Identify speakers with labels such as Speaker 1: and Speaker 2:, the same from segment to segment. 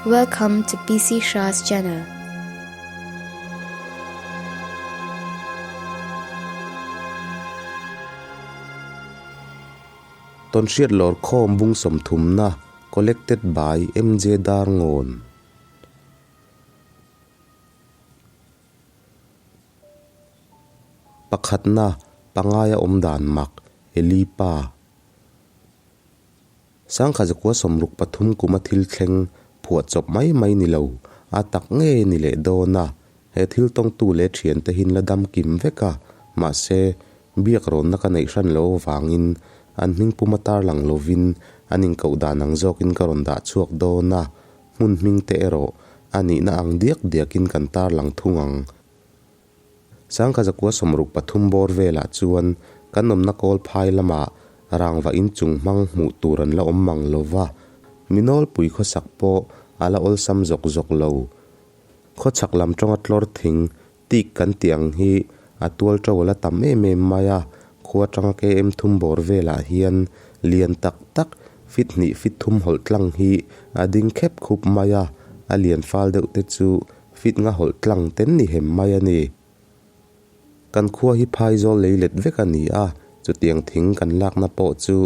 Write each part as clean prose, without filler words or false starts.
Speaker 1: Welcome to PC Shah's channel.
Speaker 2: Tawnhriat lawrkhawm bung sawmthumna Collected by MJ Darngawn. Pakhatna, Pangaia awm dan mak, Elipa. Sangkha zakua 63 kuma thil thleng phuah chawp mai mai ni lo, a tak nge ni leh dawn a, he thil tawngtu leh thiante hin la dam kim vek a, mahse, biak rawnna ka neih hran lo avangin an hming puma tarlang lovin an inkoh dan ang zawkin ka rawn dah chhuak dawn a, hmun hming te erawh a nihna ang diak diakin kan tarlang thung ang. Sangkha zakua 63 bawr velah chuan kan awmna kawl phai lamah rangva inchung hmang hmuh tur an la awm mang lo va, mi nawlpui khawsak pawh a la awlsam zawk zawk lo. Khawchhak lam tawnga tlawr thing tik kan tih ang hi a tual to a la tam em em mai a, khua tanga KM thum bawr velah hian lian tak tak fit hnih fit thum hawlh tlang hi a ding khep khup mai a, a lian fal deuh te chu Fit nga hawlh tlang ten ni hem mai a ni. Kan khua hi phaizawl lei let vek a ni a, chutiang thing kan lakna pawh chu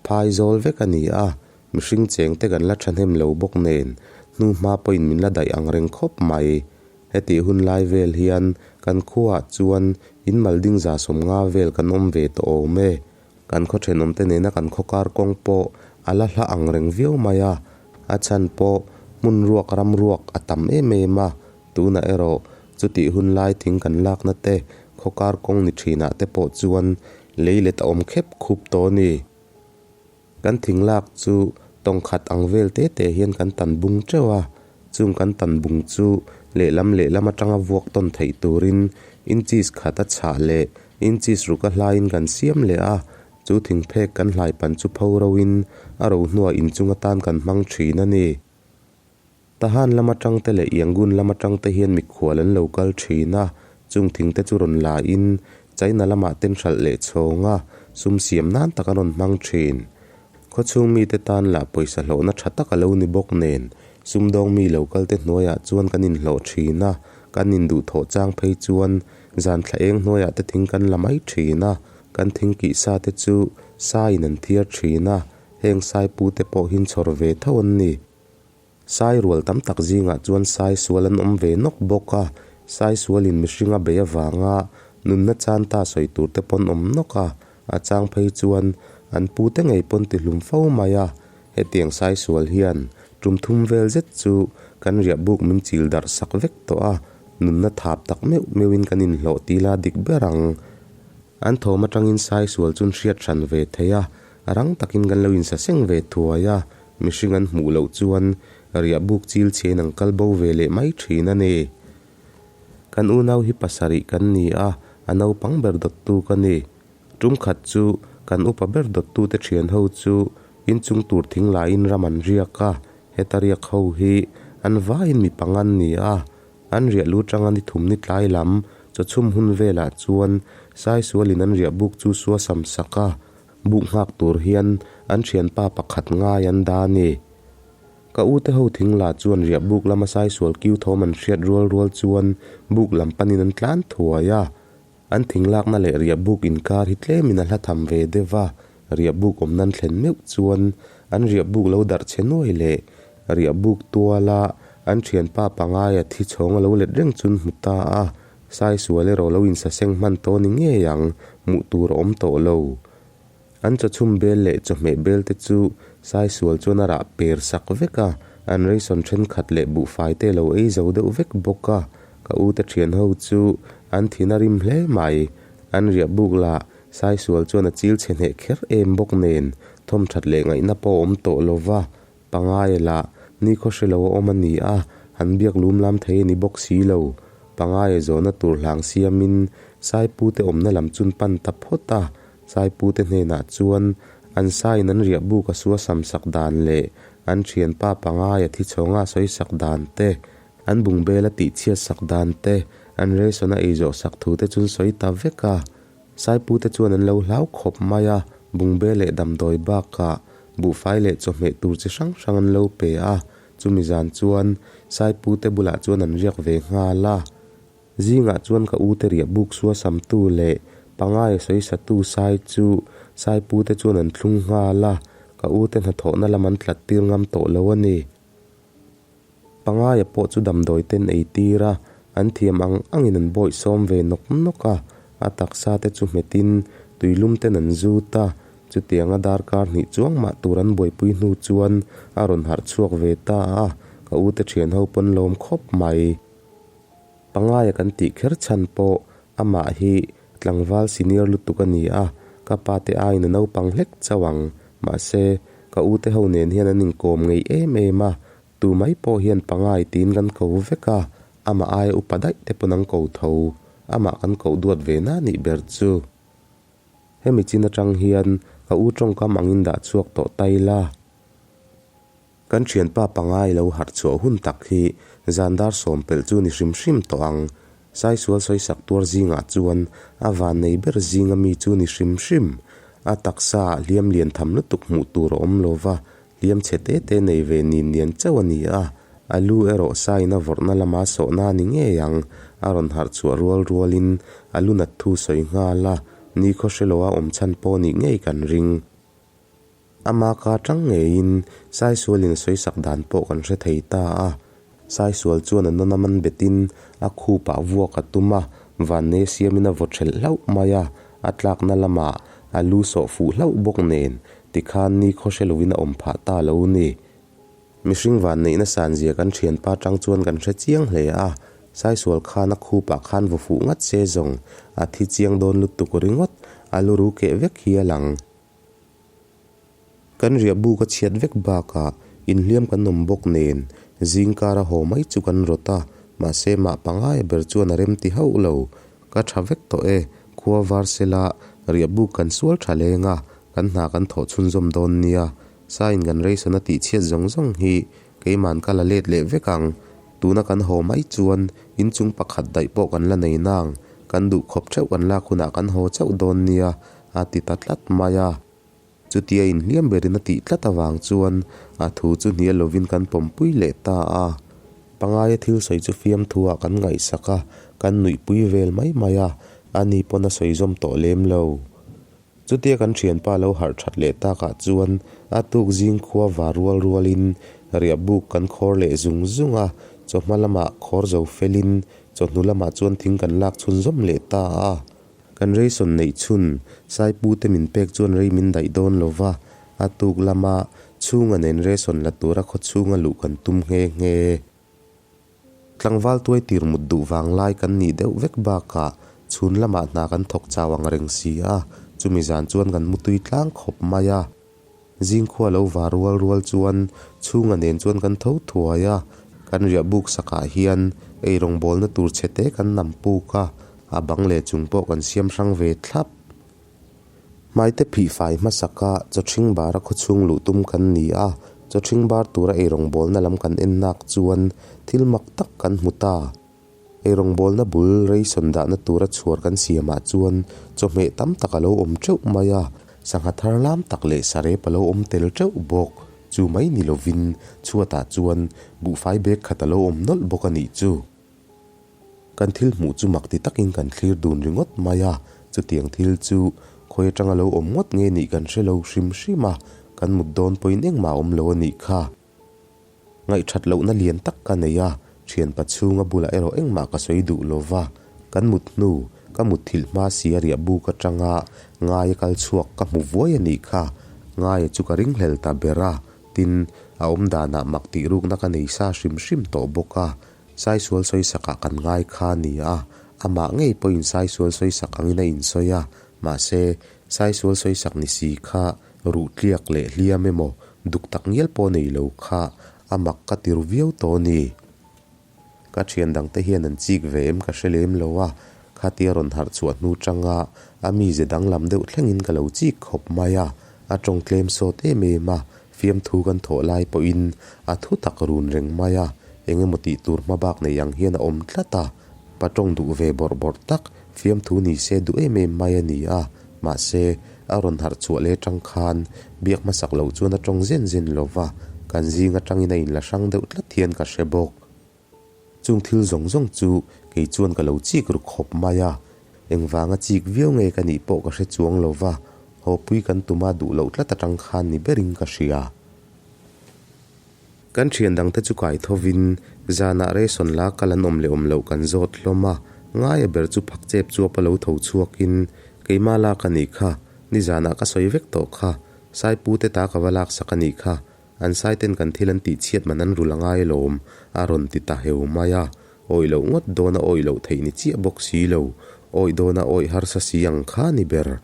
Speaker 2: phaizawl vek a ni a, mihring cheng te kan la thahnem lo bawk nen hnu hma pawhin min la daih ang reng khawp mai. Hetih hun lai vel hian kan khuaah chuan in malding 150 vel kan awm ve tawh awm e. Kan khaw thenawmte nena kan khaw kar kawng pawh a la hla ang reng viau mai a, a chhan pawh hmun ruak ram ruak a tam em em a, tunah erawh chutih hun lai thing kan lakna te khaw kar kawng ni thinah te pawh chuan lei let a awm khep khup tawh a ni. Kan thing lak chu tawng khat ang vel te te hian kan tan bung teuh a, chung kan tan bung chu lehlam lehlam atanga vuak tawn theih turin inches khat a chhah leh Inches ruk a hlaiin kan siam leh a, chu thingphek kan hlai pan chu pho roin a ro hnuah inchung atan kan hmang thin a ni. Tahan lam atang te leh Yangon lam atang te hian mikhual an lo kal thin a, chung thingte chu rawn la in China lamah ten hralh leh chhawng a, sum siam nan tak an rawn hmang thin. Khawchhung mite tan lah pawisa hlawhna tha tak a lo ni bawk nen, sumdawng mi lo kal te hnuaiah chuan kan inhlawh thin a, kan induhthawh chang phei chuan zan thla eng hnuaiah te thing kan la mai thin a, kan thing kih sa te chu saiin an thiar thin a, heng sai pu te pawh hin chhawr ve tho an ni. Sai rual tam tak zingah chuan sai sual an awm ve nawk bawk a, sai sualin mihring a bei avanga nunna chan ta sawi tur te pawn awm nawk a, a chang phei chuan an pu te ngei pawn ti hlum fo mai a, hetiang sai sual hian tum thum vel zet chu kan riah buk min chil darh sak vek tawh a, nunna thap tak meuh meuhin kan inhlawh tila dik ber ang. An thawm atangin sai sual chun hriat hran ve thei a, rang takin kan lo insaseng ve thuai a, mihring an hmuh loh chuan riah buk chil chhiain an kal bo ve leh mai thin a ni. Kan unau hi pasarih kan ni a, a naupang ber dawttu ka ni. Tum khat chu kan upa ber dawttu te thian ho chu inchung tur thing laiin ram an riak a, heta riak ho hi an vaiin mi pang an ni a, An riah lu tanga ni thum ni tlai lam chawchhum hun velah chuan Saisualin an riah buk chu sua sam sak a, buk nghak tur hian an thianpa pakhat ngai an dah a ni. Ka ute ho thing la chuan riah buk lama Saisual kiu thawm an hriat rual rual chuan buk lam panin an tlan thuai a. An thing lakna leh riah buk inkar hi tlemin a hla tham ve deuh a, riah buk awm nan thlen meuh chuan an riah buk lo darh chhe nuai leh riah buk tuala an thianpa pangaia thi chhawng a lo let reng chun hmu ta a, Saisual erawh lo insaseng hman tawh ni ngei ang, hmuh tur a awm tawh lo. An chawchhum bel leh chawhmeh bel te chu Saisual chuan a rah per sak vek a, an ration thenkhat leh buhfai te lo ei zo deuh vek bawk a, ka u te thian ho chu an thin a rim hle mai. An riah buk lah Saisual chuan a chil chhe hneh kher em bawk nen thawm that leh ngaihna pawh a awm tawh lo va, Pangai lah nikhaw hre lo a awm a ni a, han biak lum lam thei a ni bawk si lo. Pangai zawhna tur hlang siamin Saipute awmna lam chun pan ta phawt a, Saipute hnenah chuan an saiin an riah buk a sua sam sak dan leh an thianpa Pangai a thi chhawnga sawi sak dan te, an bungbel a tihchhiat sak dan te, an ration a eizawh sak thu te chun sawi ta vek a. Saipute chuan an lo hlau khawp mai a, bungbel leh damdawi bakah buhfai leh chawhmeh tur chi hrang hrang an lo pe a. Chumi zan chuan Saipute bulah chuan an riak ve nghal a. Zingah chuan ka ute riah buk sua samtu leh pangai sawisatu Sai chu Saipute chuan an thlung nghal a, ka ute hnathawhna lam an tlat tir ngam tawh lo a ni. Pangaia pawh chu damdawi ten ei tir a, an thiam ang angin an bawih sawm ve nawk nawk a, a taksa te chu hmetin tuilum ten an zut a, chutianga darkar hnih chuang mah tur an buaipui hnu chuan a rawn harh chhuak ve ta a, ka ute thian ho pawn lawm khawp mai. Pangaia kan tih kher chhan pawh amah hi tlangval senior lutuk a ni a, ka pa te aiin a naupang hlek chauh ang. Mahse, ka u te ho nen hian an inkawm ngei em em a, tu mai pawh hian Pangai tiin kan ko vek a, amah aia upa daih te pawn an ko tho. Amah kan koh duat ve na nih ber chu. Hemi chin atang hian ka u tawngkam angin dah chhuak tawh ta ila. Kan thianpa pangai lo harh chhuah hun tak hi zan dar sawm pelh chu ni hrim hrim tawh ang. Saisual sawisak tuar zingah chuan a van nei ber zinga mi chu ni hrim hrim. A taksa ah hliam lian tham lutuk hmuh tur a awm lo va, hliam chhe te te nei ve nin nian chauh a ni a. A lu erawh sain a vawrhna lama sawhna a ni ngei ang. A rawn harh chhuah rual rualin a lu nat thu sawi nghal a, nikhaw hreloa awm chhan pawh nih ngei kan ring. Ama ka tang ngeiin Saisualin a sawisak dan pawh kan hre thei ta a. Saisual chuan a nawn a man betin a khupah vuak a tum a, vanne siamin a vaw thelh hlauh mai a, a tlakna lamah a lu sawh fuh hlauh bawk nen tikhan ni khaw hre loin a awm phah ta lo ni. Mihring vanneihna sanzia kan thianpa tang chuan kan hre chiang hle a, Saisual khan a khupah khan vaw fuh ngat se zawng a thi chiang dawn lutuk ringawt, a lu ru keh vek hi a lang. Kan riah buk a chhiat vek bakah inhliam kan awm bawk nen zingkar a haw mai chu kan rawt a, mahse mah pangaia ber chuan a rem ti hauh lo. Ka tha vek tawh e, khua var sela riah buk kan sual tha leng a, kan hna kan thawh chhunzawm dawn nia. Sain kan Rayson a tih chhiat zawng zawng hi keiman ka la let leh vek ang. Tuna kan haw mai chuan inchung pakhat daih pawh kan la nei nang, kan duh khawp theuh kan lak hunah kan haw chauh dawn nia. A ti ta tlat mai a. Chutia inhliam berin a tih tlat avang chuan a thu chu hnial lovin kan pawmpui leh ta a. Pangaia thil sawi chu fiamthu ah kan ngaihsak a, kan nuihpui vel mai mai a, ani pawn a sawi zawm tawh lem lo. Chutia kan thianpa lo harh that leh takah chuan a tuk zing khua va rual rualin riah buk kan khawr leh zung zung a, chawhma lamah khawr zo felin chawhnu lamah chuan thing kan lak chhunzawm leh ta a. Kan Rayson neih chhun Saipute min pek chuan rei min daih dawn lo va, a tuk lama chhunga nen Rayson la tura khaw chhunga luh kan tum nghe nghe. Tlangval tuai tir mut duh vang lai kan nih deuh vek bakah chhun lamah hna kan thawk chau ang reng si a, chumi zan chuan kan mutui tlang khawp mai a. Zingkhua lo va rual rual chuan chhunga nen chuan kan tho thuai a, kan riah buk sakah hian eirawng bawlna tur chhe te kan nam puk a, a bang leh chung pawh kan siam hrang ve thlap. Hmaite phih fai hmasaka chawthing bara khawchhung luh tum kan ni a, chawthing bar tura eirawng bawlna lam kan en nak chuan thil mak tak kan hmu ta. Eirawngbawlna bul ration dahna tura chhuar kan siamah chuan chawhmeh tam tak a lo awm teuh mai a, sangha thar lam tak leh sarep a lo awm tel teuh bawk. Chu mai ni lovin chhuatah chuan buhfai bag khat a lo awm nawlh bawk a nih chu. Kan thil hmuh chu mak ti takin kan thlir dun ringawt mai a, chutiang thil chu khawi atanga lo awm ngawt nge nih kan hre lo hrim hrim a, kan mut dawn pawhin engmah a awm lo a nih kha. Ngaihthat lohna lian tak ka nei a, thianpa chhunga bulah erawh engmah ka sawi duh lo va, kan mut hnu, ka mutthilh hma si a riah buk atanga Ngaia kal chhuak ka hmu vuai a nih kha, Ngaia chu ka ringhlel ta ber a, tin, a awm danah mak tih rukna ka nei sa hrim hrim tawh bawk a, Saisual sawisakah kan ngai kha a ni a, amah ngei pawhin Saisual sawisak angin a insawi a, mahse, Saisual sawisak ni si kha ruh tliak leh hliam emaw duk tak ngial pawh nei lo kha a mak ka ti ru viau tawh a ni. Ka thian dangte hian an chik ve em ka hre lem lo a, khatia rawn harh chhuah hnu tanga a mize danglam deuh thlengin ka lo chik khawp mai a, a tawng tlem sawt em em a, fiamthu kan thawh lai pawhin a thu tak run reng mai a, eng emaw tih tur hma bak nei ang hian a awm tlat a, pa tawng duh ve bawrh bawrh tak fiamthu ni se duh em em mai a ni a, mahse, A rawn harh chhuah leh tang khan biak hmasak loh chuan a tawng zen zen lo va, Kan zing atangin a inla hrang deuh tlat hian ka hre bawk. Chung thil zawng zawng chu kei chuan ka lo chik ru khawp mai a, engvanga chik viau nge ka nih pawh ka hre chuang lo va, hawpui kan tuma duh loh tlat atang khan ni berin ka hria. Kan thian dangte chu kai thovin zanah ration la kal an awm leh awm loh kan zawt hlawm a, ngaia ber chu phak chep chuap a lo tho chhuakin keimah lak a nih kha, nizanah ka sawi vek tawh kha, Saipute ta ka va laksak a nih kha, An saiten kan thil an tih chhiat man an rul a ngai alawm, a rawn ti ta heu mai a. Awih loh ngawt dawn a awih loh theih ni chiah bawk si lo, awih dawn a awih harsa si ang kha ni ber.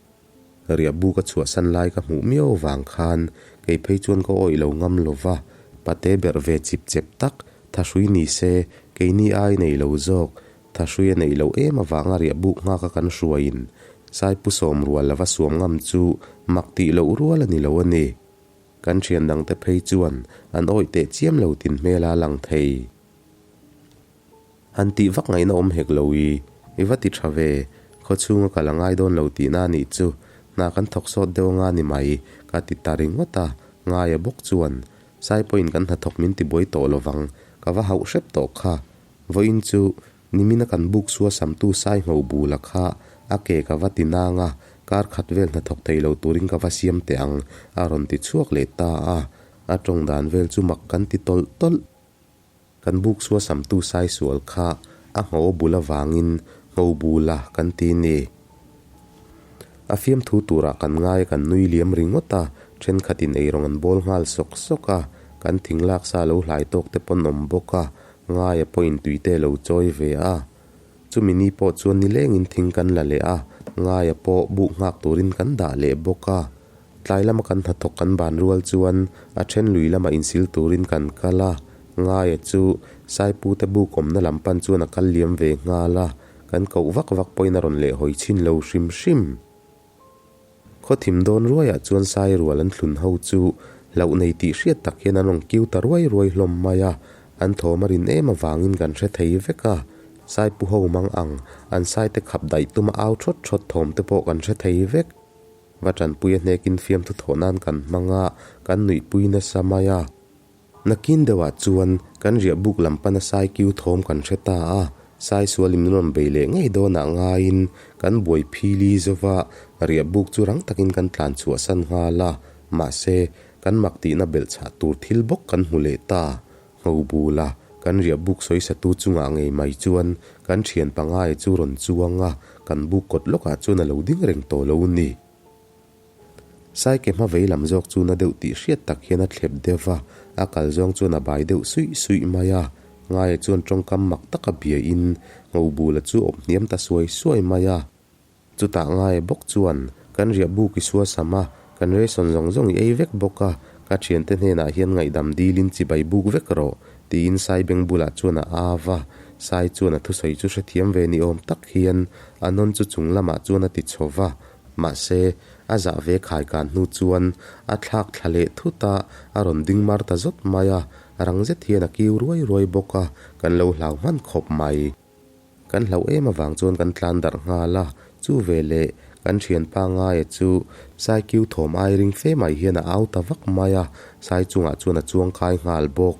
Speaker 2: Riahbu ka chhuahsan lai ka hmuh miau vang khan kei phei chuan ka awih lo ngam lo va, pate berh ve chip chep tak, thahrui ni se, keini ai nei lo zawk, thahrui a neih loh em avanga riahbuk nghaka kan hruaiin Saipu sawm rual lova suam ngam chu mak tih loh rual a ni lo a ni. Kan thian dangte phei chuan an awih teh chiam lo tin hmel a lang thei. Han tih vak ngaihna awm hek lo i, i va ti tha ve, khaw chhunga kal a ngai dawn lo tihna a nih chu, hna kan thawk sawt deuh anga ni mai, ka ti ta ringawt a, Ngaia bawk chuan, Saipawhin kan hnathawk min ti buai tawh lovang, ka va hauh hrep tawh kha, vawiin chu Nimina kan buk sua samtu sai ngho bula kha a ke ka va ti nang a, kar khat vel hnathawk thei lo turin ka va siam teh ang, a rawn ti chhuak leh ta a. A tawng dan vel chu mak kan ti tawlh tawlh. Kan buk sua samtu sai sual kha a ngho bul avangin ngho bula kan ti ni. A fiamthu turah kan ngai a kan nui liam ringawt a, thenkhatin eirawng an bawl nghal sawk sawk a, kan thing laksa lo hlai tawk te pawn awm bawk a, Ngaia pawhin tuite a lo chawi ve a. Chumi ni pawh chuan nilengin thing kan la leh a, Ngaia pawh buk nghak turin kan dah leh bawk a. Tlai lama kan hnathawk kan ban rual chuan a then lui lama insil turin kan kal a, Ngaia chu Saipute buk awmna lam pan chuan a kal liam ve nghal a, kan koh vak vak pawhin a rawn lehhawi chhin lo hrim hrim. Khaw thim dawn ruaiah chuan sai rual an thlun ho chu hlauh nei tih hriat tak hian an rawn kiu ta ruai ruai hlawm mai a, an thawm a rin em avangin kan hre thei vek a, sai pu ho mang ang an sai te khap daih tuma au thawt thawt thawm te pawh kan hre thei vek. Va tanpui a hnekin fiamthu thawh nan kan hmang a, kan nuihpui nasa mai a. Nakin deuhah chuan kan riah buk lam pana sai kiu thawm kan hre ta a, sai sual in rawn bei leh ngei dawnah ngaiin kan buai phili zova riah buk chu rang takin kan tlan chhuahsan nghal a, mahse kan mak tihna belh chhah tur thil bawk kan hmu leh ta. Ngho bula kan riah buk sawisatu chungah ngei mai chuan kan thian pangai chu rawn chuang a, kan buk kawt lawkah chuan a lo ding reng tawh lo ni. Saike hma vei lam zawk chu na deuh tih hriat tak hian a thlep deuh va, a kal zawng chuan a bai deuh suih suih mai a. Ngaia chuan tawngkam mak taka biain Ngobula chu awp hniam ta suai suai mai a. Chutah Ngaia bawk chuan, Kan riah buk i sua sam a, kan ration zawng zawng i ei vek bawk a, ka thiante hnenah hian ngaihdam dilin chibai buk vek rawh, tiin Sai beng bulah chuan a au va. Sai chuan a thusawi chu hrethiam ve ni awm tak hian a nawn chu chung lamah chuan a ti chho va. Mahse, a zah ve khai kan hnu chuan a thlak thla leh thut a, a rawn ding mar ta zawt mai a, rang zet hian a kiu ruai ruai bawk a, kan lo hlau hman khawp mai. Kan hlauh em avang chuan kan tlan darh nghal a, chu veleh kan thianpa Ngaia chu sai kiu thawm ai ring fe mai hian a au ta vak mai a, sai chungah chuan a chuang kai nghal bawk.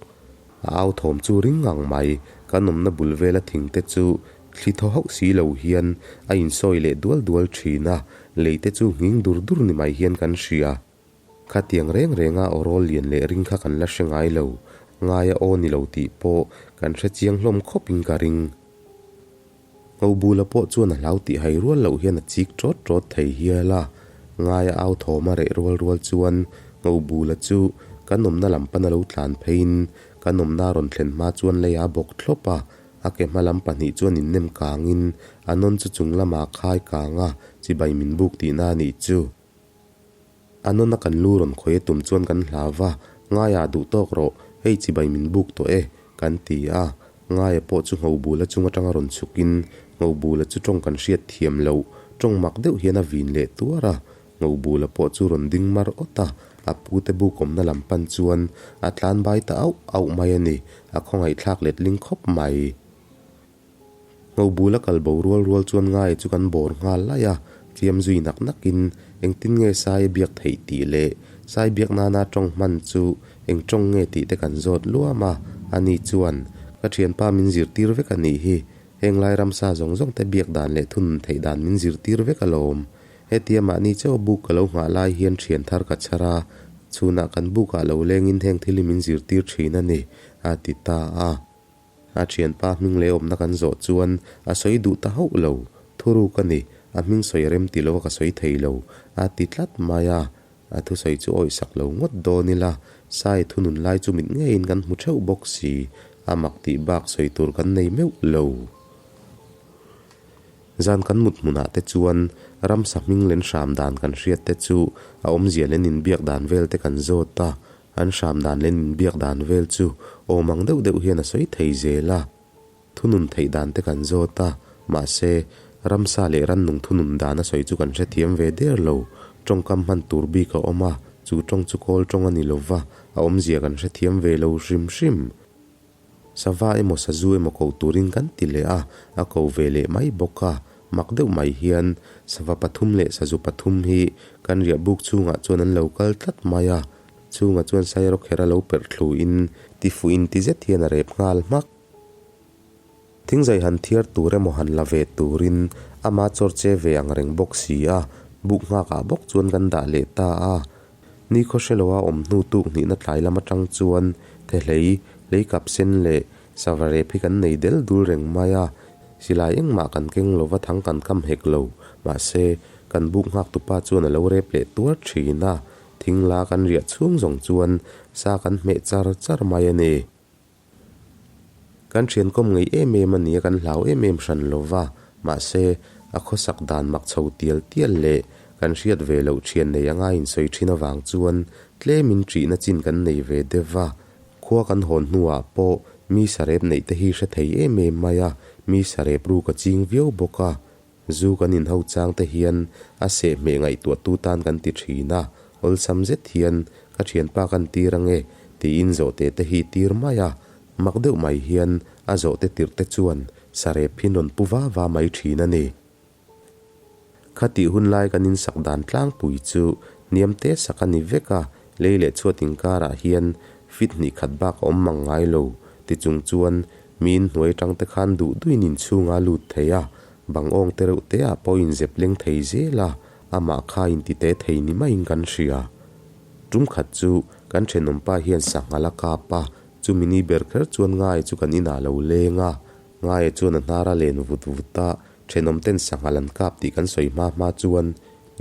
Speaker 2: A au thawm chu ring ngang mai, kan awmna bul vela thing te chu Thli thaw hauh si lo hian a insawi leh dual dual thin a, lei te chu nghing dur dur ni mai hian kan hria. Khatiang reng renga aw rawl lian leh ring kha kan la hre ngai lo, ngaia aw ni lo tih pawh kan hre chiang hlawm khawpin ka ring. Ngobula pawh chuan a hlau tih hai rual loh hian a chik ṭawt ṭawt thei hial a, ngaia au thawm a reh rual rual chuan Ngobula chu kan awmna lam pana lo tlan pheiin kan awmna rawn thlen hma chuan lei a bawk thlawp a, A ke hma lam pahnih chuan in nem kangin a nawn chu chung lamah a khai kang a, chibai min buk tihna a nih chu. A nawn a kan lu rawn khawi a tum chuan kan hlau va, Ngaiah duh tawk rawh, hei chibai min buk tawh e, kan ti a. Ngaia pawh chu Ngobula chung atanga rawn chhukin Ngobula chu tawng kan hriat thiam loh, tawng mak deuh hian a vin leh tuar a. Ngobula pawh chu rawn ding mar awt a, a pute buk awmna lam pan chuan a tlan bai ta auh auh mai a ni, a khawngaihthlak letling khawp mai. Ngobula kal bo rual rual chuan Ngaia chu kan bawr nghal laih a, chiam zui nak nakin engtin nge Sai a biak theih tih leh Sai biak nana tawng hman chu Eng tawng nge tih te kan zawt luam a, ani chuan, Ka thianpa min zirtir vek a nih hi, heng lai ramsa zawng zawng te biak dan leh thunun theih dan min zirtir vek alawm. Hetia mahni chauh buk ka lo nghah lai hian thian thar ka chhar a, chhunah kan bukah lo lengin heng thil hi min zirtir thin a ni, a ti ta a. A thianpa hming leh awmna kan zawh chuan a sawi duh ta hauh lo, thuruk a ni, a hming sawi rem ti lo a ka sawi thei lo, a ti tlat mai a. A thusawi chu awihsak lo ngawt dawn ila, Sai thunun lai chu mit ngeiin kan hmu theuh bawk si, a mak tih bak sawi tur kan nei meuh lo. Zan kan mut hmunah te chuan ramsa hming len hram dan kan hriat te chu a awmzia len inbiak dan vel te kan zawt a, an hram dan len inbiak dan vel chu awm ang deuh deuh hian a sawi thei zel a. Thunun theih dan te kan zawt a, mahse, ramsa leh rannung thunun dan a sawi chu kan hrethiam ve der lo. Tawngkam hman tur bik a awm a, chu tawng chu kawl tawng a ni lova, a awmzia kan hrethiam ve lo hrim hrim. Sava emaw sazu emaw ko turin kan ti leh a, a ko ve leh mai bawk a. Mak deuh mai hian sava pathum leh sazu pathum hi kan riah buk chhungah chuan an lo kal tlat mai a. Chhungah chuan sairawkher a lo perh thlu in ti fuh in ti zet hian a rep nghal hmak. Thingzai han thiar tur emaw han la ve turin ama chawr che ve ang reng bawk si a, buk nghakah bawk chuan kan dah leh ta a. Ni khaw hre loa awm hnu tuk hnihna tlai lam atang chuan thehlei, leikap sen leh sava rep hi kan nei del dul reng mai a, silai engmah kan keng lova thang kan kam hek lo, mahse, kan buk nghak tupa chuan a lo rep leh tuar thin a, thing la kan riah chhung zawng chuan sa kan hmeh char char mai a ni. Kan thian kawm ngei em em a nia kan hlau em em hran lo va, mahse, a khawsak dan mak chho tial tial leh kan hriat ve loh thian nei anga insawi thin avang chuan tlemin ṭihna chin kan nei ve deuh va. Khua kan hawn hnuah pawh mi sarep neih te hi hre thei em em mai a, mi sarep ru ka ching viau bawk a. Zu kan inho chang te hian a sehhmeh ngaihtuahtu tan kan ti thin a, awlsam zet hian ka thianpa kan tir ange tiin zawhte te hi tir mai a, mak deuh mai hian a zawhte tirh te chuan sarep hi rawn pu va va mai thin a ni. Khatih hun lai kan insak dan tlangpui chu hniam te sak a ni vek a, lei leh chhuat inkarah hian fit hnih khat bak a awm mang ngai lo ti chung chuan Miin hnuai atang te khan duh duin inchhunga lut thei a, bang awng te reuh te ah pawh inzep leng thei zel a, amah kha inti te thei ni maiin kan hria. Tum khat chu kan thenawmpa hian sangha la kap a, chumi ni ber kher chuan Ngaia chu kan inah lo leng a, Ngaia chuan a hnar a len vut vut a, thenawm ten sanghal an kap tih kan sawi hma hma chuan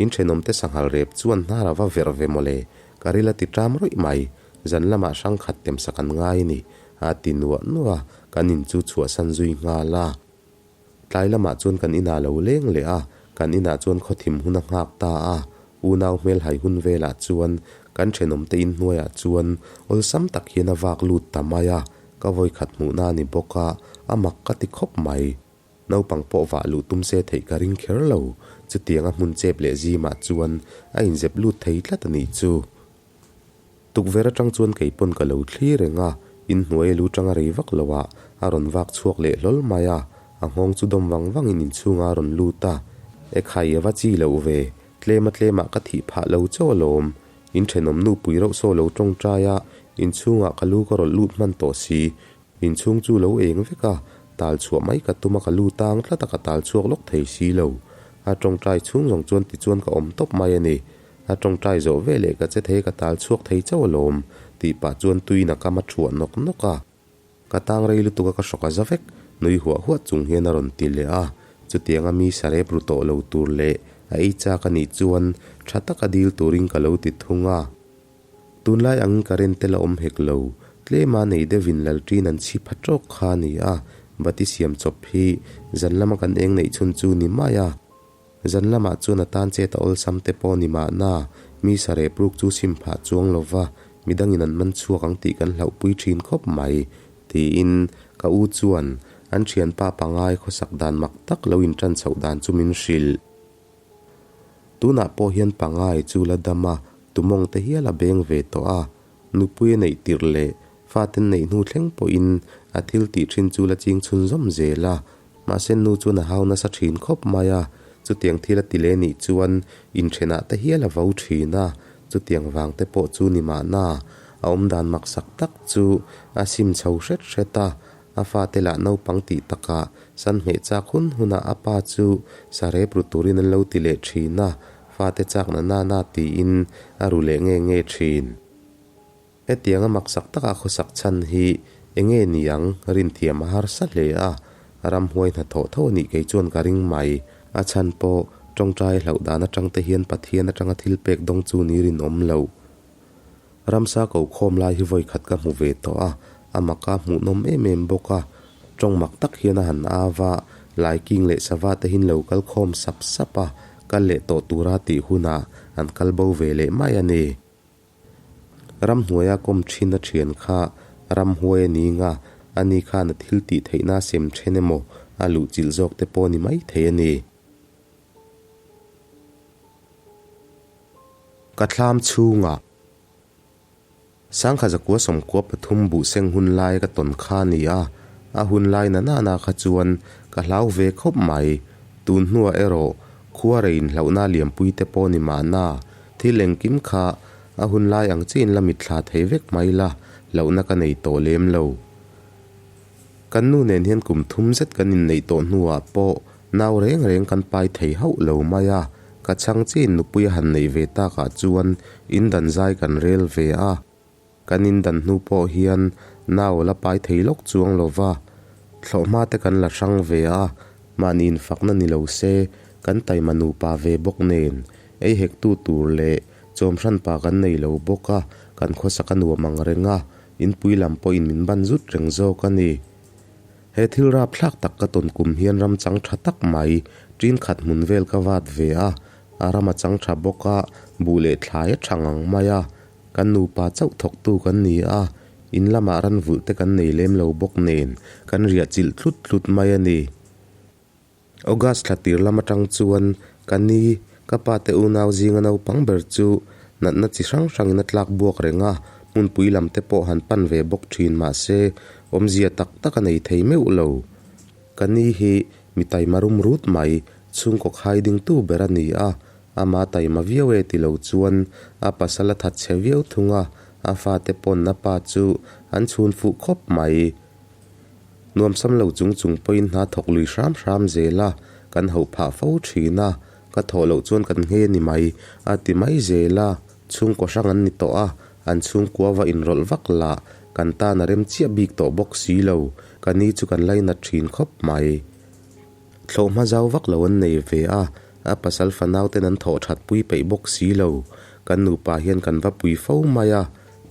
Speaker 2: in thenawm te sanghal rep chuan hnar a va verh ve mawle, ka ril a ti ṭam rawih mai, zan lamah hrang khat temsak an ngai a ni. A ti nuah nuah a, kan in chu chhuahsan zui nghal a. Tlai lamah chuan kan inah lo leng leh a, kan inah chuan khawthim hun a nghak ta a. Unau hmelhai hun velah chuan kan thenawmte inhnuaiah chuan awlsam tak hian a vak lut ta mai a, ka vawikhat hmuhna a ni bawk a, a mak ka ti khawp mai. Naupang pawh vah luh tum se theih ka ring kher lo, chutianga hmun chep leh zimah chuan a inzep lut thei tlat a nih chu. Tukverh atang chuan kei pawn ka lo thli reng a, inhnuai a lu tang a rei vak lo a, a rawn vak chhuak leh hlawl mai a, a nghawng chu dawm vang vang in inchhungah a rawn lut a, Ekhai a va chi loh ve, tlem a tlemah ka thih phah lo chauh alawm, in thenawm nu pui reuh saw lo tawngtai a, inchhungah ka lu ka rawlh lut hman tawh si, inchhung chu lo eng vek a, tal chhuah mai ka tum a ka lu tang tlat a ka tal chhuak lawk thei si lo, a tawngtai chhung zawng chuan tichuan ka awm tawp mai a ni. A tawngtai zawh ve leh ka che thei ka tal chhuak thei chauh alawm tih pah chuan tuin a kam a thuah nawk nawk a. Ka tang rei lutuk a ka hrawk a za vek, nui huah huah chung hian a rawn ti leh a. Chutianga mi sarep ru tawh lo tur leh a ei chak a nih chuan tha taka dil turin ka lo ti thung a. Tunlai angin current te la awm hek lo, tlema nei deuhin lalṭin an chhi pha tawk kha a ni a, bati siam chawp hi zan lama kan eng neih chhun chu ni mai a. Zan lamah chuan a tan chet a awlsam te pawh ni mahna, mi sareh pruk chu sim phah chuang lo va, midangin an man chhuak ang tih kan hlauhpui thin khawp mai, tiin ka u chuan an thianpa pangai khawsak dan mak tak lo intan chhoh dan chu min hrilh. Tunah pawh hian pangai chu la dam a, tumawng te hial a beng ve tawh a, nupui a neih tirh leh faten neih hnu thleng pawhin a thil tih thin chu la ching chhunzawm zel a, Mahse nu chuan a hau nasa thin khawp mai a, chutiang thil a ti leh nih chuan inthenah te hial a vo thin a, chutiang vang te pawh chu ni mahna. A awmdan maksak tak chu a sim chho hret hret a, a fate lah naupang tih takah san hmeh chak hun hunah a pa chu sarep ru turin an lo ti leh thin a, fate chakna nana tiin a ru leh nge nge thin. Hetianga maksak taka khawsak chhan hi enge ni ang rinthiam a harsa hle a, ramhuai hnathawh tho a nih kei chuan ka ring mai. A chhan pawh tawngtai hlauh dan atang te hian Pathian atanga thil pek dawng chu ni rinawm loh. Ramsa ko khawm lai hi vawi khat ka hmu ve tawh a, a maka hmuhnawm em em bawk a. Tawng mak tak hian a han au a, laiking leh sava te hin lo kal khawm sap sap a, kal leh tawh tura tih hunah an kal bo ve leh mai a ni. Ramhnuaia kawm thin a thian kha ramhuai a ni nga, ani khan a thil tih theihna a sem then emaw a luhchilh zawk te pawh a ni mai thei a ni. Ka thlam chhungah Sangkha zakua sawmkua pathum buh seng hun lai ka tawn kha a ni a, a hun lai na nana kha chuan ka hlau ve khawp mai. Tun hnuah erawh khua rei inhlauhna lianpui te pawh ni mahna, thil engkim kha a hun lai ang chiin la mitthla thei vek mai la, hlauhna ka nei tawh lem lo. Kan nu nen hian kum thum zet kan inneih tawh hnuah pawh nau reng reng kan pai thei hauh lo mai a, ka chhang chiin nupui a han neih ve takah chuan in dan zai kan rel ve a. Kan in dan hnu pawh hian nau la pai thei lawk chuang lo va, thlawhhma te kan la hrang ve a, mahni infakna ni lo se kan taima nupa ve bawk nen ei hektu tur leh chawm hranpa kan nei lo bawk a, kan khawsak a nuam ang reng a, Inpui lam pawhin min ban zut reng zawk a ni. He thil rapthlak tak ka tawn kum hian ram chang tha tak mai, ṭin khat hmun vel ka vat ve a, a ram a chang tha bawk a, buh leh thlai a tha ngang mai a, kan nupa chauh thawktu kan ni a, in lamah ran vulh te kan nei lem lo bawk nen, kan riah chilh tlut tlut mai a ni. August thla tir lam atang chuan ka ni, ka pa te unau zinga naupang ber chu natna chi hrang hrangin a tlak buak reng a, hmunpui lam te pawh han pan ve bawk thin mahse awmzia tak tak a nei thei meuh lo. Ka ni hi mi taima rum rut mai, chhungkaw khai dingtu ber a ni a, ama taima viau e ti lo chuan a pasal a that chhe viau thung a, a fate pawn a pa chu an chhun fuh khawp mai. Nuamsam lo chung chung pawhin hna thawk lui hram hram zel a, kan hauh phah fo thin a, ka thawh loh chuan kan nghe ni mai, a ti mai zel a, chhungkaw hrang an ni tawh a, an chhungkua va inrawlh vak lah, kan tan a rem chiah bik tawh bawk si lo, ka ni chu kan lainat thin khawp mai. Thlawh hma zau vak lo an nei ve a, a pasal fanau ten an thawh that pui peih bawk si lo, kan nupa hian kan va pui fo mai a,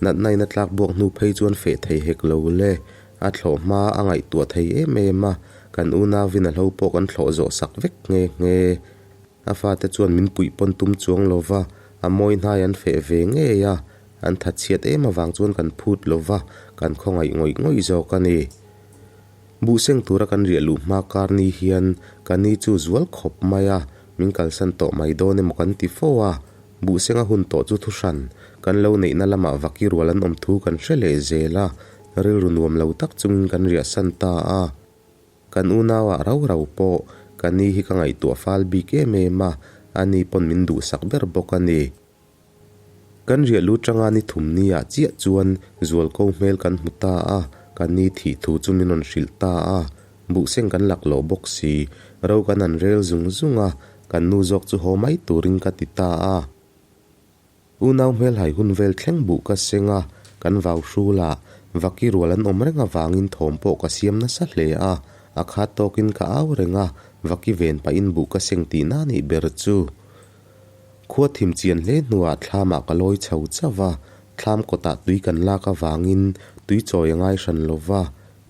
Speaker 2: natna in a tlak buak hnu phei chuan feh thei hek lo le, A thlawh hma a ngaihtuah thei em em a, kan unauin a hlo pawh kan thlawh zawh sak vek nghe nghe. A fate chuan min puih pawn tum chuang lo va, a mawi hnai an feh ve ngei a, an thatchhiat em avang chuan kan phut lo va, kan khawngaih ngawih ngawih zawk a ni. Buhseng tura kan riah luh hma kar ni hian ka ni chu zual khawp mai a, min kalsan tawh mai dawn emaw kan ti fo a, Buhsenga hun tawh chu thuhran kan lo neihna lamah vaki rual an awm thu kan hre leh zel a, rilru nuam lo tak chungin kan riahsan ta a. Kan unauah rau rau pawh ka ni hi ka ngaihtuah fal bik em em a, ani pawn min duhsak ber bawk a ni. Kan riah lu tanga ni thum niah chiah chuan zualko hmel kan hmu ta a, ka ni thih thu chu min rawn hrilh ta a. Buhseng kan laklawh bawk si, ro kan han rel zung zung a, kan nu zawk chu haw mai turin ka ti ta a. Unau hmelhai hun vel thleng buh ka seng a, kan vau hrul a, vaki rual an awm reng avangin thawm pawh ka siam nasa hle a, a khat tawkin ka au reng a, vaki ven pahin buh ka seng tihna nih ber chu. Khua thim chian hle hnuah thlamah ka lawi chho chauh a, thlam kawtah tui kan lak avangin tui chawi a ngai hran lo va,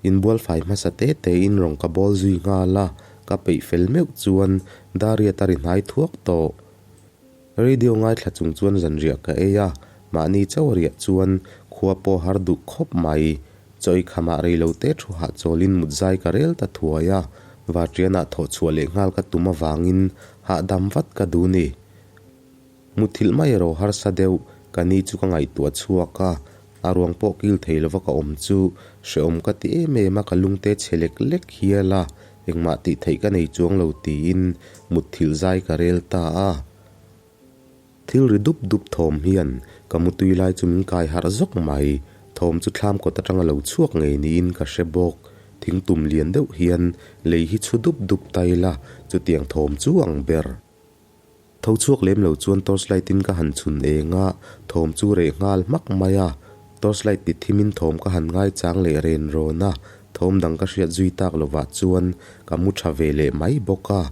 Speaker 2: Inbual fai hmasa te tein rawng ka bawl zui nghal a, ka peih fel meuh chuan Dariat a ri hnai thuak tawh. Radio ngaithla chung chuan zanriah ka ei a, mahni chauh riah chuan khua pawh har duh khawp mai. Chaw i khamah reilo te thu hahchawlin mut zai ka rel ta thuai a, Varṭianah thawh chhuah leh nghal ka tum avangin hahdam vat ka duh ni. Muthilh mai erawh harsa deuh, ka ni chu ka ngaihtuah chhuak a, a ruang pawh kil thei lova ka awm chu hrehawm ka ti em em a, ka lungte chhe lek lek hial a, engmah tih theih ka nei chuang lo tiin mutthilh zai ka rel ta a. Thil ri dup dup thawm hian ka. Ka mutui lai chu min kai harh zawk mai. Thawm chu thlam kawt atanga lo chhuak ngei niin ka hre bawk. Thing tum lian deuh hian lei hi chhu dup dup ta ila, chutiang thawm chu ang ber. Tho chhuak lem lo chuan torchlight in ka han chhun eng a, thawm chu reh nghal hmak mai a. Torchlight ti thim in thawm ka han ngaichang leh ren rawn a, thawm dang ka hriat zui tak lovah chuan ka mu tha ve leh mai bawk a.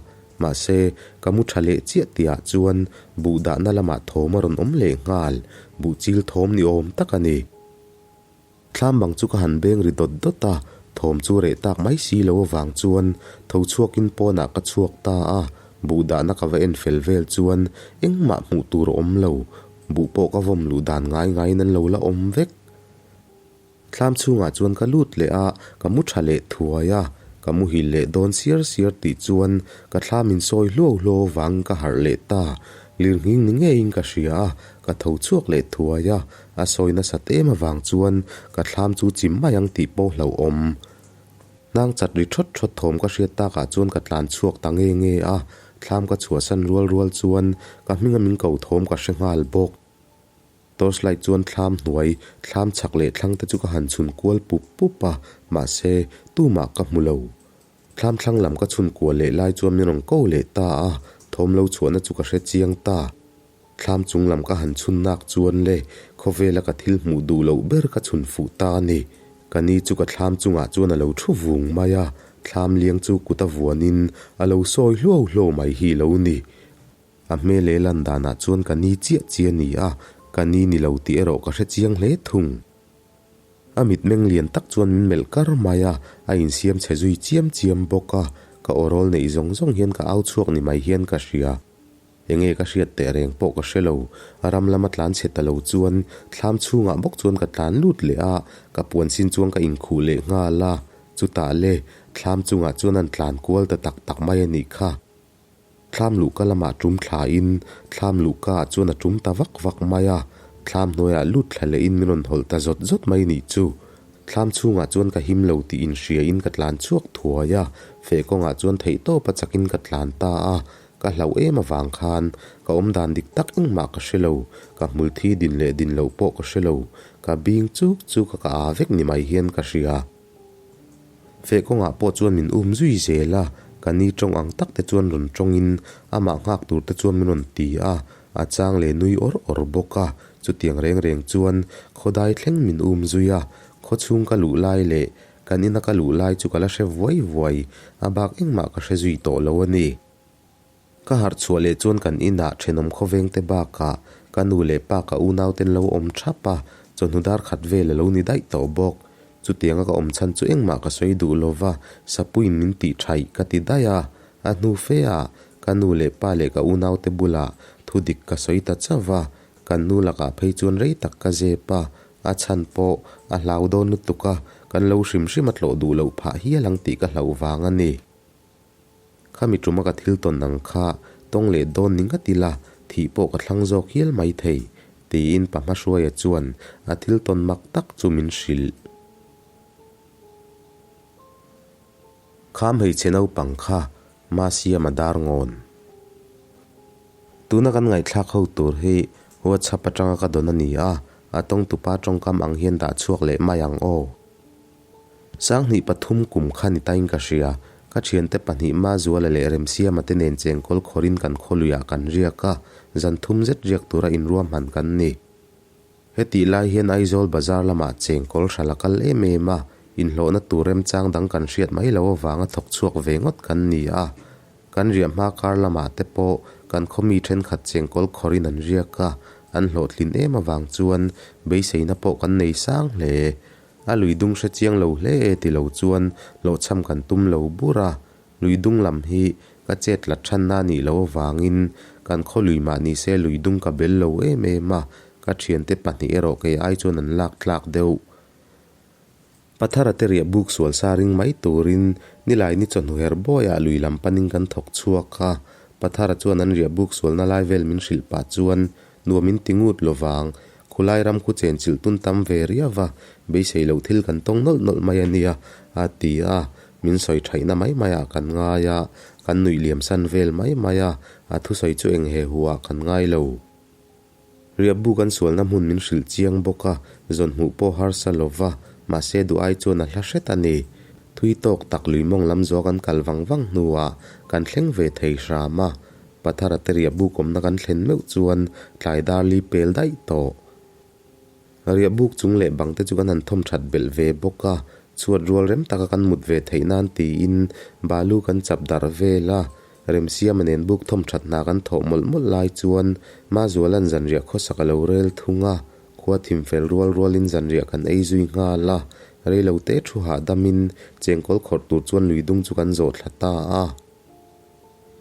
Speaker 2: Mahse, ka mu tha leh chiah tihah chuan buh dahna lamah thawm a rawn awm leh nghal, buh chil thawm ni awm tak a ni. Thlam bang chu ka han beng ri dawt dawt a, thawm chu reh tak mai si lo avang chuan tho chhuakin pawnah ka chhuak ta a, buh dahna ka va en fel vel chuan engmah hmuh tur a awm lo, buh pawh ka vawm luh dan ngai ngaiin an lo la awm vek. Thlam chhungah chuan ka lut leh a, ka mu tha leh thuai a, ka muhil leh dawn siar siar tih chuan ka thlam insawi hluau hluau avangin ka harh leh ta. Lirnghing ni ngeiin ka hria a, ka tho chhuak leh thuai a, a sawi nasat em avang chuan ka thlam chu chim mai ang tih pawh hlauhawm. Hnang chat ri thawt thawt thawm ka hriat takah chuan ka tlan chhuak ta nge nge a, thlam ka chhuahsan rual rual chuan ka hminga min ko thawm ka hre nghal bawk. Torchlight chuan thlam hnuai, thlam chhak leh thlang te chu ka han chhun kual pup pup a, mahse tumah ka hmu lo. Thlam thlang lam ka chhun kual leh lai chuan min rawn ko leh ta a, thawm lo chhuahna chu ka hre chiang ta. Thlam chung lam ka han chhun nak chuan le, khawvela ka thil hmuh duh loh ber ka chhun fuh ta a ni. Ka ni chu ka thlam chungah chuan a lo thu vung mai a, thlam liang chu kut a vuanin a lo sawi hluau hluau mai hi lo ni. A hmel leh lan danah chuan ka ni chiah chiah a ni a, ka ni ni lo tih erawh ka hre chiang hle thung. A mitmeng lian tak chuan min melh kar mai a, a insiam chhe zui chiam chiam bawk a, ka awrawl neih zawng zawng hian ka au chhuak ni mai hian ka hria. Enge ka hriat teh reng pawh ka hre lo, a ram lama tlan chhe ta lo chuan thlam chhungah bawk chuan ka tlan lut leh a, ka puan sin chuan ka inkhuh leh nghal a, chutah le, thlam chungah chuan an tlan kual ta tak tak mai a nih kha. Thlam luhka lamah tum thlain thlam luhkaah chuan a tum ta vak vak mai a, thlam hnuaiah lut thla lehin min rawn hawlh ta zawt zawt mai nih chu. Thlam chhungah chuan ka him lo tih inhriain ka tlan chhuak thuai a, feh kawngah chuan theihtawpa chakin ka tlan ta a, ka hlauh em avang khan ka awmdan dik tak engmah ka hre lo, ka hmul thi din leh din loh pawh ka hre lo, ka bing chuk chuk a ka aa vek ni mai hian ka hria. Feh kawngah pawh chuan min um zui zel a, ka ni tawng ang tak te chuan rawn tawngin amah nghak tur te chuan min rawn ti a, a chang leh nui awr awr bawk a, chutiang reng reng chuan khawdai thleng min um zui a, khawchhung ka luh lai leh kan ina ka luh lai chu ka la hre vuai vuai, a bak engmah ka hre zui tawh lo a ni. Ka harh chhuah leh chuan kan inah thenawm khawveng te bakah ka nu leh pa ka unau ten lo awm thap a, chawhnu dar khat vel a lo ni daih tawh bawk. Chutianga ka awm chhan chu engmah ka sawi duh lova, Sapuiin min tih thaih ka ti daih a. A hnu fe ah ka nu leh pa leh ka unau te bulah thu dik ka sawi ta chauh va, kan nu lakah phei chuan rei tak ka zep a, a chhan pawh a hlau dawn lutuk a, kan lo hrim hrim a tlawh duh loh phah hial ang tih ka hlauh vang a ni. Khami tuma ka thil tawn ang kha tawng leh dawn ni ngat ila, thih pawh ka thlang zawk hial mai thei, tiin pa Hmahruaia chuan a thil tawn mak tak chu min hrilh. Kham hmeichhe naupang kha Masiama dar ngawn. Tuna kan ngaihthlak ho tur hi WhatsApp atanga ka dawn a ni a, a tawngtupa tawngkam ang hian dah chhuak leh mai ang aw. Sanghnih pathum kum kha ni tain ka hria. Ka thiante pahnih Mazuala leh Remsiama te nen chengkawl khawrin kan khawluiah kan riak a, zan thum zet riak tura inruahman kan ni. Hetih lai hian Aizawl bazar lamah chengkawl hral a kal em em a, inhlawhna tur remchang dang kan hriat mai loh avanga thawk chhuak ve ngawt kan ni a. Kan riah hma kar lamah te pawh kan khawmi thenkhat chengkawl khawrin an riak a, an hlawhtlin em avang chuan beiseina pawh kan nei sang hle. A lui dung hre chiang lo hle e ti lo chuan hlawhchham kan tum lo bur a, lui dung lam hi ka chet la thanna a nih loh avangin kan khaw lui mah ni se lui dung ka bel lo em em a, ka thiante pahnih erawh kei ai chuan an lak tlak deuh. Pathara te riah buk sual sa ring mai turin nilai ni chawhnu her bawiah lui lam panin kan thawk chhuak a, Pathara chuan an riah buk sualna lai vel min hrilh pah chuan Nuam in ti ngut lo vang. Khulai ram khu chen chilh tun tam ve riau va, beisei loh thil kan tawng nawlh nawlh mai a nia, a ti a. Min sawi thaihna mai maiah kan ngai a, kan nuih liam san vel mai mai a, a thusawi chu eng he hu ah kan ngai lo. Riahbuk an sualna hmun min hrilh chiang bawk a, zawn hmuh pawh harsa lo va, mahse duh ai chuan a hla hret a ni. Thui tawk tak lui mawng lam zawh kan kal vang vang hnuah kan thleng ve thei hram a, Pathara te riahbuk awmna kan thlen meuh chuan tlai dar li pel daih tawh. Riahbuk chung leh bang te chu kan han thawm that belh ve bawk a, chhuat rual rem taka kan mut ve theih nan tiin balu kan chap darh vel a, Remsiama nen buk thawm that hna kan thawh mawlh mawlh lai chuan Mazuala'n zanriah khawsak a lo rel thung a, khua thim fel rual rualin zanriah kan ei zui nghal a, reilo te thu hahdamin chengkawl khawrh tur chuan lui dung chu kan zawh thla ta a.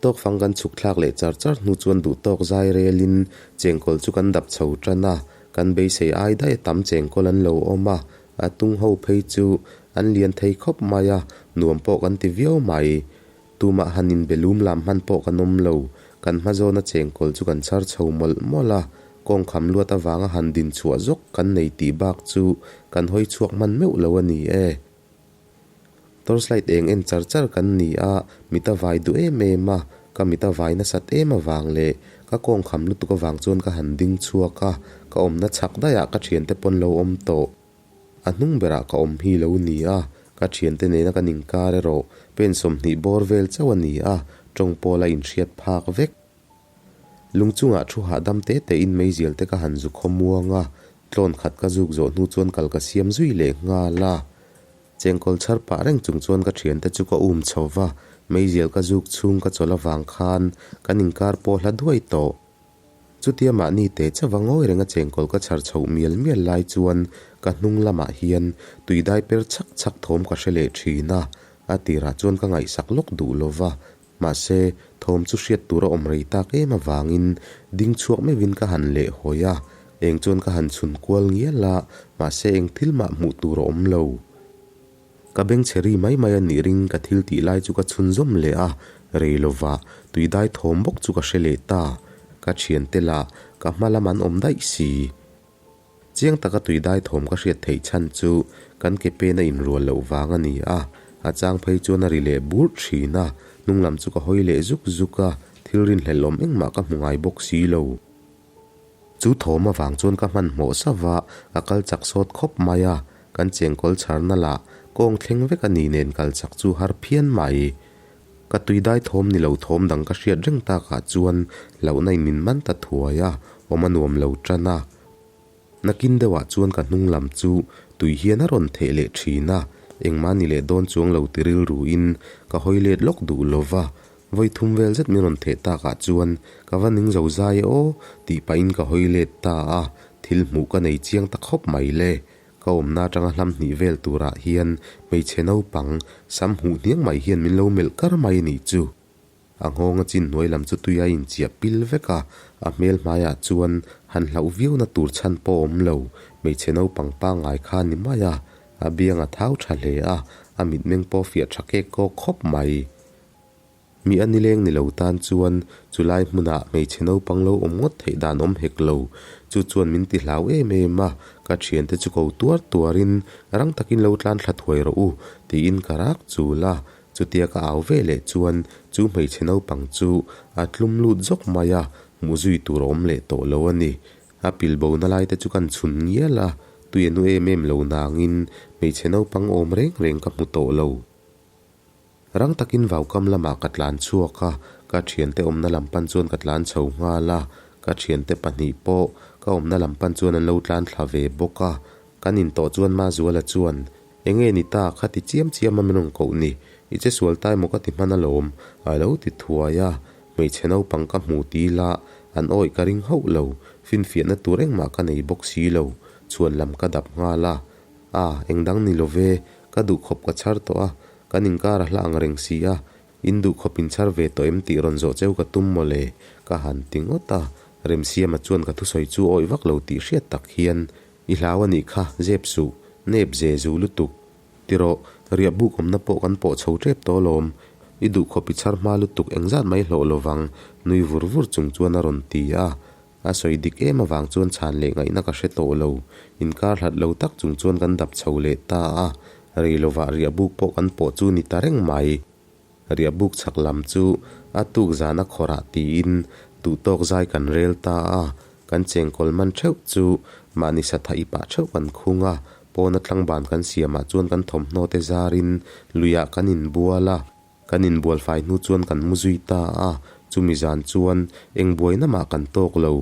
Speaker 2: Tawk fang kan chhuk thlak leh char char hnu chuan duh tawk zai relin chengkawl chu kan dap chho tan a, kan beisei ai daih a tam chengkawl an lo awm a, a tung ho phei chu an lian thei khawp mai a, nuam pawh kan ti viau mai. Tumah han inbe lum lam hman pawh kan awm lo, kan hma zawna chengkawl chu kan chhar chho mawlh mawlh a, kawng kham luat avanga han din chhuah zawk kan nei tih bak chu kan hawi chhuak hman meuh lo a ni e. Torchlight eng en char char kan ni a, mit a vai duh em em a, ka mit a vai nasat em avang leh ka kawng kham lutuk avang chuan ka han ding chhuak a, ka awmna chhak daihah ka thiante pawn lo awm tawh. A hnung berah ka awm hi lo ni a, ka thiante nena kan inkar erawh pen 20 bawr vel chauh a ni a, tawng pawla inhriat phak vek. Lung chungah thu hahdam te tein meizial te ka han zu khawmuang a, tlawn khat ka zuk zawh hnu chuan kal ka siam zui leh nghal a. Chengkawl chhar pah reng chung chuan ka thiante chu ka um chho va, meizial ka zuk chhung ka chawlh avang khan kan inkar pawh hla duai tawh. Chutia mahni te chauh a ngawi renga chengkawl ka chhar chhoh mial mial lai chuan ka hnung lamah hian tui dai per chhak chhak thawm ka hre leh thin a, a tirah chuan ka ngaihsak lawk duh lo va, Mahse, thawm chu hriat tur a awm rei tak em avangin ding chhuak meuhin ka han leh hawi a, eng chuan ka han chhun kual ngial a, mahse eng thil mah hmuh tur a awm lo. Ka beng chhe ri mai mai a nih ring ka thil tih lai chu ka chhun zawm leh a, rei lovah tui dai thawm bawk chu ka hre leh ta. Ka thiante lah ka hma lam an awm daih si. Chiang taka tui dai thawm ka hriat theih chhan chu kan ke pen a inrual loh vang a ni a, a chang phei chuan a ri leh burh thin a, hnung lam chu ka hawi leh zuk zuk a, thil rinhlelh awm engmah ka hmu ngai bawk si lo. Chu thawm avang chuan ka hmanhmawh sauh a, ka kal chak sawt khawp mai a, kan chengkawl chharna lah kawng thleng vek a ni nen kal chak chu har phian mai. Ka tui dai thawm ni lo thawm dang ka hriat reng takah chuan hlauhna in min man ta thuai a, awm a nuam lo tan a. Nakin deuhah chuan ka hnung lam chu tui hian a rawn theh leh thin a, engmah ni leh dawn chuang lo ti rilruin ka hawi let lawk duh lo va, vawi thum vel zet min rawn theh takah chuan ka va ning zo zai e aw tih pahin ka hawi let ta a, thil hmuh ka nei chiang ta khawp mai le. Ka awmna atanga hlam hnih vel turah hian hmeichhe naupang sam huh hniang mai hian min lo melh kar mai a nih chu. A nghawnga chin hnuai lam chu tui a inchiah pil vek a, a hmel hmaiah chuan han hlauh viauna tur chhan pawh a awm lo, hmeichhe naupang pangngai kha a ni mai a, a biang a thau tha hle a, a mitmeng pawh fiah tha kek kawk khawp mai. Mi a nileng ni lo tan chuan chulai hmunah hmeichhe naupang lo awm ngawt theih dan awm hek lo, chu chuan min ti hlau em em a, ka thiante chu ko tuar tuarin rang takin lo tlan thla thuai rawh u tiin ka rak chul a, Chutia ka au ve leh chuan chu hmeichhe naupang chu a tlum lut zawk mai a, hmuh zui tur a awm leh tawh lo a ni. A pil bo na lai te chu kan chhun ngial a, tui a nu em em lo nangin hmeichhe naupang awm reng reng ka hmu tawh lo. Rang takin vaukam lamah ka tlan chhuak a, ka thiante awmna lam pan chuan ka tlan chho nghal a, ka thiante pahnih pawh ka awmna lam pan chuan an lo tlan thla ve bawk a, kan intawh chuan Mazuala chuan Enge ni ta, kha ti chiam chiam a min rawn koh ni, i che sual tai maw ka ti hman alawm, a lo ti thuai a, hmeichhe naupang ka hmu ti ila an awih ka ring hauh lo, finfiahna tur engmah ka nei bawk si lo, chhuan lam ka dap nghal a, a, engdang ni lo ve, ka duhkhawp ka chhar tawh a, kan inkar a hla ang reng si a, in duhkhawp in chhar ve tawh em tih rawn zawh cheu ka tum maw le, ka han ti ngawt a, Remsiama chuan ka thusawi chu awih vak lo tih hriat tak hian I hlau a nih kha, zep suh, nep ze zu lutuk. Tirawh, riah buk awmna pawh kan pawh chho tep tawh alawm. I duh khawp i chhar hma lutuk engzat mai hlawh lovang, nui vur vur chung chuan a rawn ti a. A sawi dik em avang chuan chhan leh ngaihna ka hre tawh lo. Inkar hlat lo tak chung chuan kan dap chho leh ta a. Rei lovah riah buk pawh kan pawh chu ni ta reng mai. Riah buk chhak lam chu a tuk zan a khawrah tiin duhtawk zai kan rel ta a. Kan chengkawl man theuh chu mahni satha ipah theuh kan khung a, pawna tlangban kan siamah chuan kan thawmhnaw te zarin luiah kan inbual a. Kan inbual fai hnu chuan kan mu zui ta a, chumi zan chuan eng buaina mah kan tawk lo.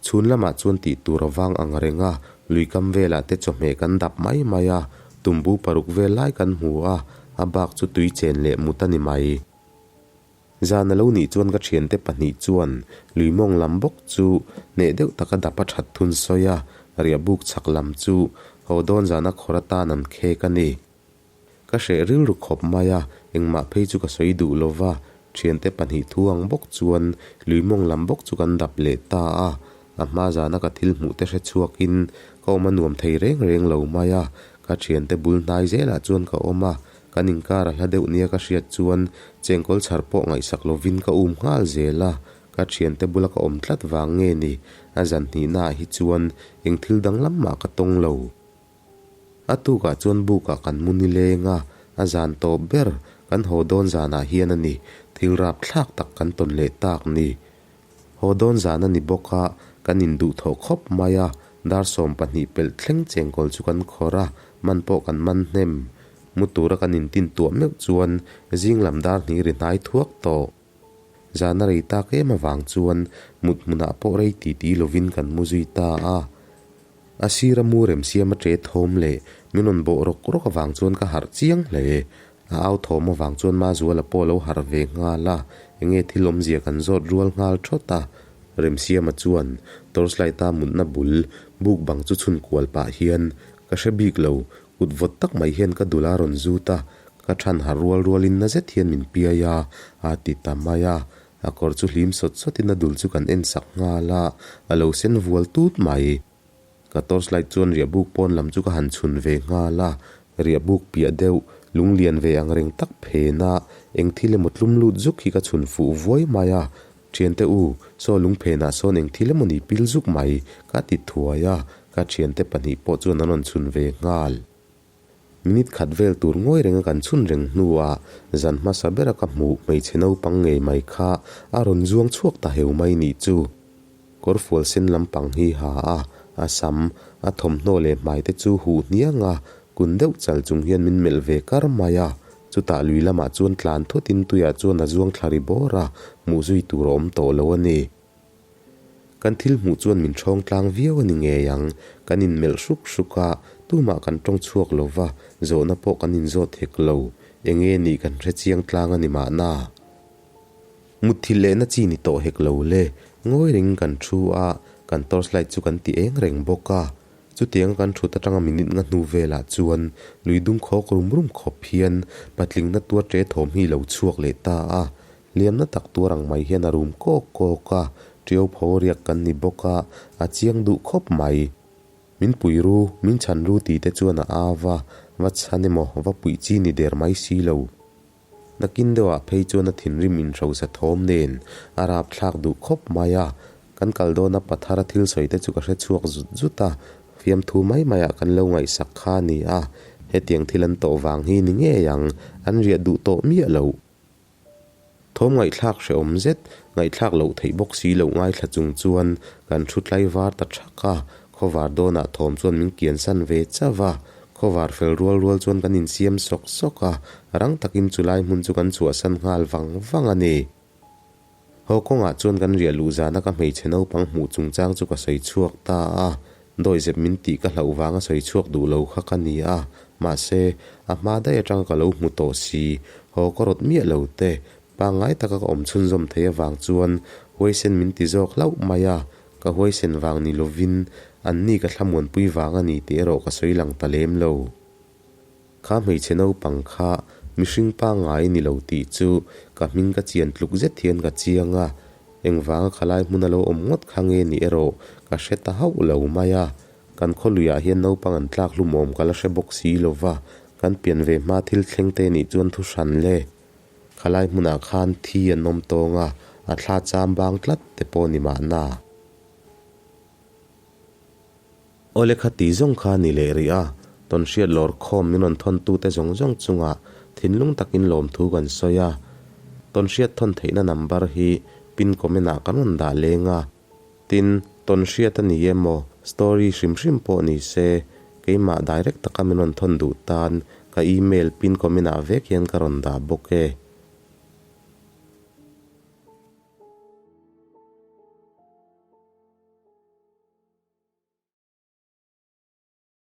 Speaker 2: Chhun lamah chuan tih tur a vang ang reng a, lui kam velah te chawhmeh kan dap mai mai a, tumbu paruk vel lai kan hmu a, a bak chu tui chen leh mut a ni mai. Zan a lo nih chuan ka thiante pahnih chuan lui mawng lam bawk chu hneh deuh taka dap a that thun sawi a, riahbuk chhak lam chu haw dawn zana khawr atan an khek a ni. Ka hreh rilru khawp mai a, engmah phei chu ka sawi duh lo va, thiante pahnih thu ang bawk chuan lui mawng lam bawk chu kan dap leh ta a, a hma zana ka thil hmuh te hre chhuakin ka awm a nuam thei reng reng lo mai a, ka thiante bul hnai zelah chuan ka awm a, kan inkar a hla deuh nia ka hriat chuan chengkawl chhar pawh ngaihsak lovin ka um nghal zel a, ka thiante bula ka awm tlat vang nge ni, a zan hnihnaah hi chuan eng thil danglam mah ka tawng lo. A tukah chuan bukah kan mu nileng a, a zan tawp ber kan haw dawn zanah hian a ni, thil rapthlak tak kan tawn leh tak ni. Haw dawn zan a ni bawk a, kan induhthawh khawp mai a, dar 12 pelh thleng chengkawl chu kan khawr a, man pawh kan man hnem. Mu tura kan intintuah meuh chuan zing lam dar hnih ri hnai thuak tawh. Zan a rei tak em avang chuan mut hmunah pawh rei titi lovin kan mu zui ta a. A sira mu remsiam a ṭe thawm leh min rawn bawh rawk rawk avang chuan ka harh chiang hle. A au thawm avang chuan Mazuala pawh a lo harh ve nghal a, enge thil awmzia kan zawt rual nghal thawt a. Remsiama chuan torchlight-a mutna bul buk bang chu chhun kual pah hian ka hre bik lo, kut vawt tak mai hian ka dul a rawn zut a, Ka than harh rual rualin na zet hian min piai a, a ti ta mai a. A kawr chu hlim sawt sawtin a dul chu kan en sak nghal a, a lo sen vual tut mai. Ka torch light chuan riahbuk pawn lam chu ka han chhun ve nghal a, riahbuk piah deuh, lung lian ve ang reng tak phen a, eng thil emaw tlum lut zuk hi ka chhun fuh vuai mai a. Thiante u, saw lung phenah sawn eng thil emaw ni pil zuk mai, ka ti thuai a, ka thiante pahnih pawh chuan an rawn chhun ve nghal. Minute khat vel tur ngawi renga kan chhun reng hnuah zan hmasa bera ka hmuh hmeichhe naupang ngei mai kha a rawn zuang chhuak ta heu mai nih chu. Kawrfual sen lampang hi ha a, a sam, a thawmhnaw leh hmai te chu huh hniang a, kun deuh chal chung hian min melh ve kar mai a. Chutah lui lamah chuan tlan thutin tuiah chuan a zuang thla ri bawr a, hmuh zui tur a awm tawh lo a ni. Kan thil hmuh chuan min ṭhawng tlang viau a ni ngei ang. Kan inmelh hruk hruk a, tumah kan ṭawng chhuak lo va, zawhna pawh kan inzawt hek lo. Eng nge nih kan hre chiang tlang a ni mahna. Mutthilh lehna chi ni tawh hek lo le. Ngawi rengin kan ṭhu a, kan torchlight chu kan ti eng reng bawk a. Chutianga kan ṭhut aṭanga minute nga hnu velah chuan lui dum khawk rum rum khawp hian patlingna tuar ṭe thawm hi lo chhuak leh ta a. Hliamna tak tuar ang mai hian a rum kawk kawk a, ṭiau pho riak kan ni bawk a, a chiang duh khawp mai. Min pui ru, min chhan ru tih te chuan a au va, va chhan emaw, va puih chi ni der mai si lo. Nakin deuhah phei chuan a thinrim inhrosa thawm nen a rapthlak duh khawp mai a, kan kal dawna pathara thil sawi te chu ka hre chhuak zut zut a, fiamthu mai maiah kan lo ngaihsak kha a ni a, hetiang thil an tawh vang hi ni ngei ang, an riah duh tawh miah loh. Thawm ngaihthlak hrehawm zet, ngaihthlak loh theih bawk si loh ngaithla chung chuan kan thu tlai var ta thak a, khawvar dawnah thawm chuan min kian san ve chauh a, khawvar fel rual rual chuan kan insiam sawk sawk a, rang takin chulai hmun chu kan chhuahsan nghal vang vang a ni. Haw kawngah chuan kan riah luh zana ka hmeichhe naupang hmuh chungchang chu ka sawi chhuak ta a, dawihzep min tih ka hlauh vanga sawi chhuak duh lo kha ka ni a, mahse, a hma daih atanga ka lo hmu tawh si, haw ka rawt miah lo te, pangngai taka ka awm chhunzawm thei avang chuan huaisen min ti zawk hlauh mai a, ka huaisen vang ni lovin anni ka thlamuanpui vang a ni tih erawh ka sawi lang ta lem lo. Kha hmeichhe naupang kha mihring pangngai ni lo tih chu ka hming ka chian tluk zet hian ka chiang a, engvanga khalai hmun a lo awm ngawt kha nge ni erawh ka hre ta hauh lo mai a. Kan khawluiah hian naupang an tlak hlum awm ka la hre bawk si lo va, kan pian ve hma thil thleng te nih chuan thu hran le. Khalai hmunah khan thi an awm tawng a, a thla cham bang tlat te pawh ni mahna. Awle kha ti zawng kha ni leh rih a, tawnhriat lawr khawm min rawn thawn tute zawng zawng chungah thinlung takin lawmthu kan sawi a. Tawnhriat thawn theihna number hi pin comment ah kan rawn dah leng a. Tin, tawnhriat a ni emaw, story hrim hrim pawh ni se, keimah direct taka min rawn thawn duh tan ka email pin comment ah vek hian ka rawn dah bawk e.